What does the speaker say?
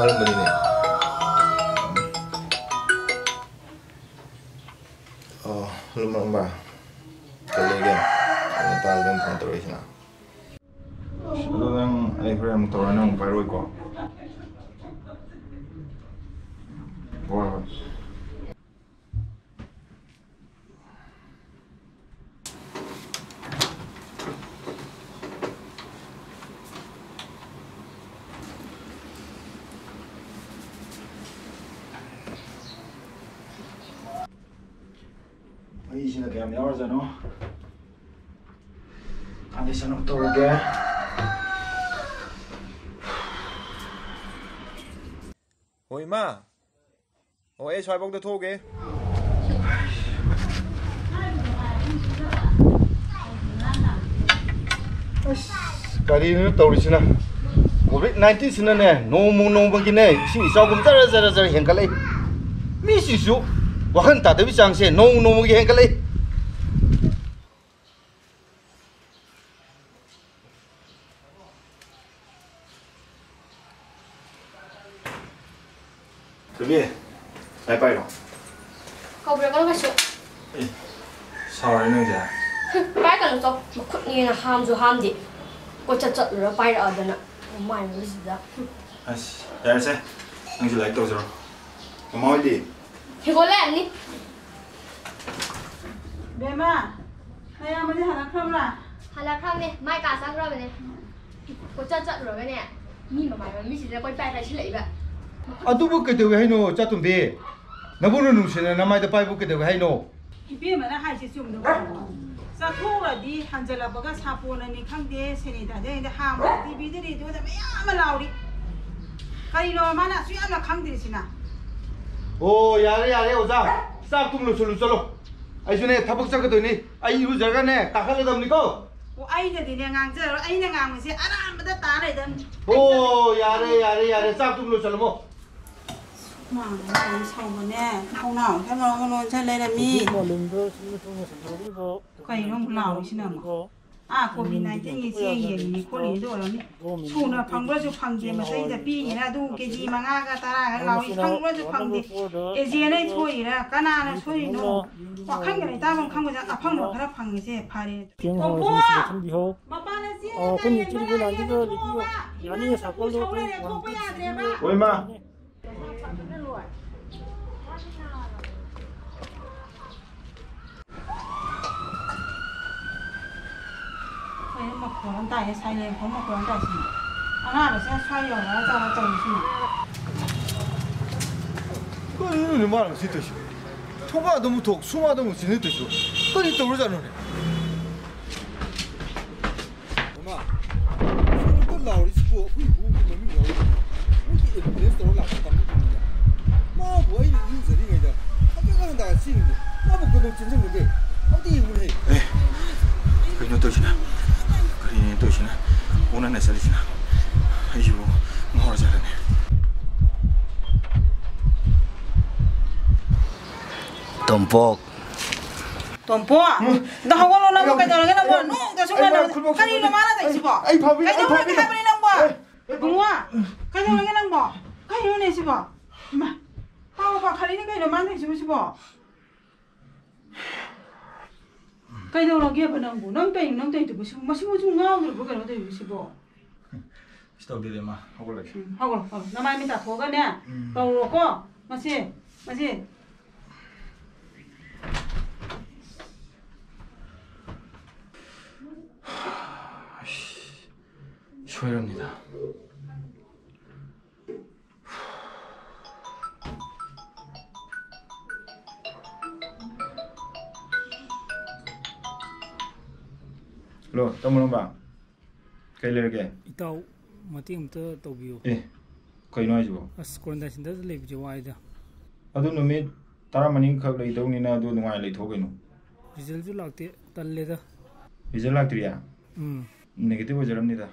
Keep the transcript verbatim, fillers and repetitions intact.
ꯈꯜꯂꯝꯕꯅꯤꯅꯦ꯫ ꯑꯣ, ꯍꯜꯂꯣ, ꯃꯔꯝꯕ꯫ ꯀꯩ ꯂꯩꯒꯦ? ꯀꯩꯅꯣ ꯇꯥꯗ ꯑꯗꯨꯝ ꯐꯣꯟ ꯇꯧꯔꯛꯏꯁꯤꯅ꯫ ꯑꯗꯣ ꯅꯪ, ꯑꯩ ꯍꯣꯔꯦꯟ ꯑꯃꯨꯛ ꯇꯧꯔ, ꯅꯪ ꯑꯃꯨꯛ ꯄꯥꯏꯔꯛꯑꯣꯏꯀꯣ? ꯍꯣꯏ, ꯍꯣꯏ꯫ ꯃꯩꯁꯤꯅ ꯀꯌꯥꯝ ꯌꯥꯎꯔꯖꯥꯠꯅꯣ? ꯀꯟꯗꯤꯁꯟ ꯑꯃ ꯇꯧꯔꯒꯦ꯫ ꯍꯣꯏ, ꯏꯃꯥ꯫ ꯑꯣ, ꯑꯩ ꯁ꯭ꯋꯥꯏꯐꯥꯎꯗ ꯊꯣꯛꯎꯒꯦ꯫ ꯑꯁ, ꯀꯔꯤꯅꯣ ꯇꯧꯔꯤꯁꯤꯅ? ꯀꯣꯚꯤꯗ ꯅꯥꯏꯟꯇꯤꯟꯁꯤꯅꯅꯦ, ꯅꯣꯡꯃ ꯅꯣꯡꯃꯒꯤꯅꯦ, ꯏꯁꯤꯡ ꯏꯆꯥꯎꯒꯨꯝ ꯖꯔ ꯖꯔ ꯖꯔ ꯍꯦꯟꯒꯠꯂꯛꯏ꯫ ꯃꯤꯁꯤꯡꯁꯨ ꯋꯥꯈꯜ ꯇꯥꯗꯕꯒꯤ ꯆꯥꯡꯁꯦ ꯅꯣꯡꯃ ꯅꯣꯡꯃꯒꯤ ꯍꯦꯟꯒꯠꯂꯛꯏ꯫ ꯊꯣꯏꯕꯤ, ꯂꯥꯏ ꯄꯥꯏꯔꯣ꯫ ꯀꯧꯕꯤꯔꯛꯀꯅꯨ ꯀꯩꯁꯨ꯫ ꯑꯦ, ꯁꯥꯎꯔꯦ ꯅꯪꯁꯦ꯫ ꯍꯨꯝ, ꯄꯥꯏꯔꯛꯀꯅꯨ ꯆꯣ꯫ ꯃꯈꯨꯠꯅꯦꯅ ꯍꯥꯝꯁꯨ ꯍꯥꯝꯗꯦ꯫ ꯀꯣꯏꯆꯠ ꯆꯠꯂꯨꯔ ꯄꯥꯏꯔꯛꯑꯗꯅ꯫ ꯃꯥꯏ ꯃꯤꯁꯤꯗ꯫ ꯍꯨꯝ꯫ ꯑꯁ, ꯌꯥꯔꯦꯁꯦ꯫ ꯅꯪꯁꯨ ꯂꯥꯏꯔꯤꯛ ꯇꯧꯖꯔꯣ꯫ ꯃꯃꯥ ꯍꯣꯏꯗꯤ? ꯍꯤꯡꯒꯣꯜ ꯂꯥꯛꯑꯝꯅꯤ꯫ ꯕꯦꯝꯃ, ꯅꯌꯥꯝꯕꯗꯤ ꯍꯜꯂꯛꯈ꯭ꯔꯕ꯭ꯔꯥ? ꯍꯜꯂꯛꯈ꯭ꯔꯕꯅꯦ, ꯃꯥꯏ ꯀꯥ ꯆꯪꯈ꯭ꯔꯕꯅꯦ꯫ ꯀꯣꯏꯆꯠ ꯆꯠꯂꯨꯔꯒꯅꯦ, ꯃꯤ ꯃꯃꯥꯏ ꯃꯃꯤꯠꯁꯤꯗ ꯀꯣꯏꯄꯥꯏ ꯄꯥꯏꯁꯤꯜꯂꯛꯏꯕ꯫ ꯑꯗꯨꯕꯨ ꯀꯩꯗꯧꯋꯦ ꯍꯥꯏꯅꯣ, ꯆꯥꯇꯣꯝꯕꯤ? ꯅꯕꯨꯡꯅ ꯅꯨꯡꯁꯤꯅ ꯅꯃꯥꯏꯗ ꯄꯥꯏꯕꯨ ꯀꯩꯗꯧꯋꯦ ꯍꯥꯏꯅꯣ? ꯏꯕꯦꯝꯃꯅ ꯍꯥꯏꯁꯦ ꯆꯨꯝꯗꯕ꯫ ꯆꯠꯊꯣꯛꯎꯔꯗꯤ ꯍꯟꯖꯜꯂꯛꯄꯒ ꯁꯥꯄꯣꯟꯅꯅꯤ ꯈꯪꯗꯦ, ꯁꯦꯅꯤꯇꯥꯏꯖꯔꯅꯤ ꯈꯪꯗꯦ, ꯍꯥꯝꯕ, ꯇꯤꯚꯤꯗꯅꯤ, ꯑꯗꯨꯗ ꯃꯌꯥꯝ ꯑꯃ ꯂꯥꯎꯔꯤ꯫ ꯀꯔꯤꯅꯣ ꯃꯥꯅ ꯑꯁꯨꯛ ꯌꯥꯝꯅ ꯈꯪꯗ꯭ꯔꯤꯁꯤꯅ? ꯑꯣ, ꯌꯥꯔꯦ, ꯌꯥꯔꯦ, ꯑꯣꯖꯥ꯫ ꯆꯥꯛꯇꯨꯝ ꯂꯣꯏꯁꯜꯂꯨ ꯆꯠꯂꯣ꯫ ꯑꯩꯁꯨꯅꯦ, ꯊꯕꯛ ꯆꯠꯀꯗꯣꯏꯅꯤ꯫ ꯑꯩ ꯏꯔꯨꯖꯔꯒꯅꯦ, ꯀꯥꯈꯠꯂꯗꯕꯅꯤꯀꯣ꯫ ꯑꯣ, ꯑꯩꯅꯗꯤꯅꯦ ꯉꯥꯡꯖꯔꯣꯏ꯫ ꯑꯩꯅ ꯉꯥꯡꯕꯁꯦ ꯑꯔꯥꯟꯕꯗ ꯇꯥ ꯂꯩꯗꯝꯅꯤ꯫ ꯑꯣ, ꯌꯥꯔꯦ, ꯌꯥꯔꯦ, ꯌꯥꯔꯦ꯫ ꯆꯥꯛꯇꯨꯝ ꯂꯣꯏꯁꯜꯂꯝꯃꯣ꯫ ꯃꯥꯅ ꯌꯥꯝ ꯁꯥꯎꯕꯅꯦ꯫ ꯊꯣꯡꯅꯥꯎꯁꯦ ꯂꯣꯟ ꯂꯣꯟꯁꯤꯜ ꯂꯩꯔꯝꯃꯤ꯫ ꯀꯩꯅꯣ ꯑꯃꯨꯛ ꯂꯥꯎꯔꯤꯁꯤꯅ ꯑꯃꯨꯛ? ꯑꯥ, ꯀꯣꯚꯤꯗ ꯅꯥꯏꯟꯇꯤꯟꯒꯤ ꯆꯦꯡ ꯌꯦꯜꯂꯤꯅꯤ ꯈꯣꯠꯂꯤꯅꯤꯗꯣ ꯑꯣꯏꯔꯝꯅꯤ꯫ ꯁꯨꯅ ꯐꯪꯕ꯭ꯔꯁꯨ ꯐꯪꯗꯦ, ꯃꯁꯩꯗ ꯄꯤꯔꯤꯔꯥ, ꯑꯗꯨ ꯀꯦꯖꯤ ꯃꯉꯥꯒ ꯇꯔꯥꯒ ꯂꯥꯎꯏ, ꯐꯪꯕ꯭ꯔꯁꯨ ꯐꯪꯗꯦ꯫ ꯑꯦꯖꯦꯟꯅ ꯊꯣꯛꯏꯔꯥ, ꯀꯅꯥꯅ ꯁꯣꯏꯔꯤꯅꯣ? ꯋꯥꯈꯜꯒ ꯂꯩꯇꯥꯐꯝ ꯈꯪꯕꯗ ꯑꯐꯪꯕ ꯈꯔ ꯐꯪꯉꯤꯁꯦ ꯐꯔꯦ꯫ ꯆꯦꯡ ꯇꯣꯝꯄꯣ! ꯍꯧꯔꯁꯤ ꯁꯤꯗ ꯈꯟꯕꯤꯍꯧ꯫ ꯃꯄꯥꯟꯗ ꯆꯦꯡ ꯑꯣ, ꯑꯩꯈꯣꯏ ꯂꯩꯇꯥ ꯅꯨꯃꯤꯠꯇꯨꯗꯤ ꯌꯦꯟꯕ ꯂꯥꯟꯗꯨꯗ ꯂꯩꯇꯥ ꯂꯤꯛꯂꯤ ꯊꯣꯛꯑꯣꯕ! ꯌꯥꯅꯤ, ꯌꯦꯟꯕ ꯁꯥꯄꯣꯟꯗꯣ ꯁꯧ ꯑꯩꯈꯣꯏ ꯂꯩꯔꯦ, ꯋꯥꯟ ꯊꯣꯛꯄ ꯄꯤꯁ ꯌꯥꯗ꯭ꯔꯦꯕ! ꯄꯤꯕꯅꯦ꯫ ꯍꯣꯏ, ꯏꯃꯥ꯫ ꯀꯩꯅꯣ ꯃꯈꯣꯟ ꯑꯃ ꯇꯥꯏꯌꯦ, ꯁꯥꯏꯂꯦꯟ ꯐꯣꯟ ꯃꯈꯣꯟ ꯑꯃ ꯇꯥꯏꯁꯤꯅ꯫ ꯑꯉꯥꯡꯗꯣ ꯁꯦ ꯁ꯭ꯋꯥꯏ ꯌꯧꯔꯒ ꯆꯥꯕ ꯇꯧꯔꯤꯁꯤꯅ꯫ ꯀꯔꯤꯅꯣꯅꯦ ꯃꯥꯅ ꯁꯤ ꯇꯧꯏꯁꯤ? ꯊꯣꯡꯒꯥꯟꯗ ꯑꯃꯨꯛ ꯊꯣꯛ, ꯁꯨꯃꯥꯡꯗ ꯑꯃꯨꯛ ꯆꯦꯟꯁꯤꯟ ꯇꯧꯏꯁꯤꯕꯨ? ꯀꯔꯤ ꯇꯧꯔꯖꯥꯠꯅꯣꯅꯦ? ꯃꯃꯥ, ꯁꯣꯝꯗ ꯂꯥꯎꯔꯤꯁꯤꯕꯨ ꯑꯩꯈꯣꯏ ꯏꯕꯨꯡꯒꯤ ꯃꯃꯤꯡ ꯌꯥꯎꯔꯤꯗꯨꯅ ꯃꯣꯏꯒꯤ ꯑꯦꯝꯕꯨꯂꯦꯟꯁ ꯇꯧꯔ ꯂꯥꯛꯄ ꯀꯥꯡꯕꯨꯗꯨꯅꯤꯗ꯫ ꯃꯥꯕꯨ ꯑꯩꯅ ꯏꯔꯨꯖꯔꯤꯉꯩꯗ ꯍꯪꯒꯠ ꯍꯟꯗꯥ ꯆꯦꯟꯈꯤꯗꯦ꯫ ꯃꯥꯕꯨ ꯀꯩꯗꯧ ꯆꯦꯟꯁꯤꯟꯒꯗꯦ? ꯑꯝꯇ ꯌꯦꯡꯉꯨꯅꯦ꯫ ꯑꯦ, ꯀꯩꯅꯣ ꯇꯧꯔꯤꯁꯤꯅ? ꯀꯔꯤꯅꯣ ꯇꯧꯔꯤꯁꯤꯅ? ꯑꯣꯟꯅ ꯆꯠꯂꯤꯁꯤꯅ? ꯑꯩꯁꯤꯕꯨ ꯉꯥꯎꯔ ꯆꯠꯂꯅꯤ꯫ ꯇꯣꯝꯄꯣꯛ꯫ ꯇꯣꯝꯄꯣ, ꯎꯝ꯫ ꯅꯪ ꯍꯧꯒꯠꯂꯣ, ꯅꯪꯕꯨ ꯑꯩ ꯀꯩꯗꯧꯔꯒꯦ ꯅꯪꯕꯨ? ꯑꯩ ꯅꯣꯡꯇꯁꯨ ꯑꯩ ꯉꯟꯅ ꯈꯨꯠ ꯂꯣꯛ ꯀꯔꯤꯅꯣ ꯃꯥꯅ ꯇꯧꯔꯤꯁꯤꯕꯣ? ꯑꯩ ꯐꯥꯕꯤ-, ꯑꯩ ꯀꯩꯗꯧꯔꯒꯦ ꯐꯥꯕꯤ-, ꯍꯥꯏꯕꯅꯤ ꯅꯪꯕꯨ? ꯑꯦ, ꯑꯦ, ꯏꯕꯨꯡꯉꯣ, ꯀꯩꯗꯧꯔꯒꯦ ꯅꯪꯕꯣ? ꯀꯩꯅꯣꯅꯦ ꯁꯤꯕꯣ? ꯏꯃꯥ, ꯄꯥꯕꯨ ꯄꯥꯈꯠꯂꯤꯅꯦ ꯀꯩꯅꯣ ꯃꯥꯅ ꯇꯧꯔꯤꯁꯤꯕꯨ ꯁꯤꯕꯣ? ꯀꯩꯗꯧꯔꯒꯦꯕ ꯅꯪꯕꯨ? ꯅꯪ ꯀꯩꯅꯣ ꯅꯪ ꯇꯧꯔꯤꯗꯨꯕꯨ? ꯁꯤꯕꯨ ꯃꯁꯤ ꯃꯁꯤ ꯉꯥꯎꯗ꯭ꯔꯕ ꯀꯩꯅꯣ ꯇꯧꯔꯤꯕꯨ ꯁꯤꯕꯣ? ꯀꯩꯁꯨ ꯇꯧꯗꯦꯗ, ꯏꯃꯥ꯫ ꯍꯧꯒꯠꯂꯒꯦ꯫ ꯎꯝ, ꯍꯧꯒꯠꯂꯣ, ꯍꯧꯒꯠꯂꯣ꯫ ꯅꯃꯥꯏ ꯃꯤꯠ ꯇꯥꯊꯣꯛꯑꯒꯅꯦ, ꯎꯝ꯫ ꯇꯧꯔꯣꯀꯣ꯫ ꯃꯁꯤ, ꯃꯁꯤ꯫ ꯁꯣꯏꯔꯝꯅꯤꯗ꯫ ꯍꯜꯂꯣ, ꯇꯥꯃꯣ ꯂꯝꯕꯥ꯫ ꯀꯩ ꯂꯩꯔꯒꯦ? ꯏꯇꯥꯎ, ꯃꯇꯦꯡ ꯑꯝꯇ ꯇꯧꯕꯤꯌꯨ꯫ ꯑꯦ, ꯀꯩꯅꯣ ꯍꯥꯏꯁꯤꯕꯣ? ꯑꯁ, quarantine centre ꯗ ꯂꯩꯕꯁꯦ ꯋꯥꯏꯗ꯫ ꯑꯗꯨ ꯅꯨꯃꯤꯠ ꯇꯔꯥꯃꯔꯤꯈꯛ ꯂꯩꯗꯧꯅꯤꯅ ꯑꯗꯨ ꯅꯨꯡꯉꯥꯏ ꯂꯩꯊꯣꯛ ꯀꯩꯅꯣ꯫ Result ꯁꯨ ꯂꯥꯛꯇꯦ, ꯇꯜꯂꯦꯗ꯫ Result ꯂꯥꯛꯇ꯭ꯔꯤꯌꯦ? ꯎꯝ꯫ Negative ꯑꯣꯏꯖꯔꯝꯅꯤꯗ꯫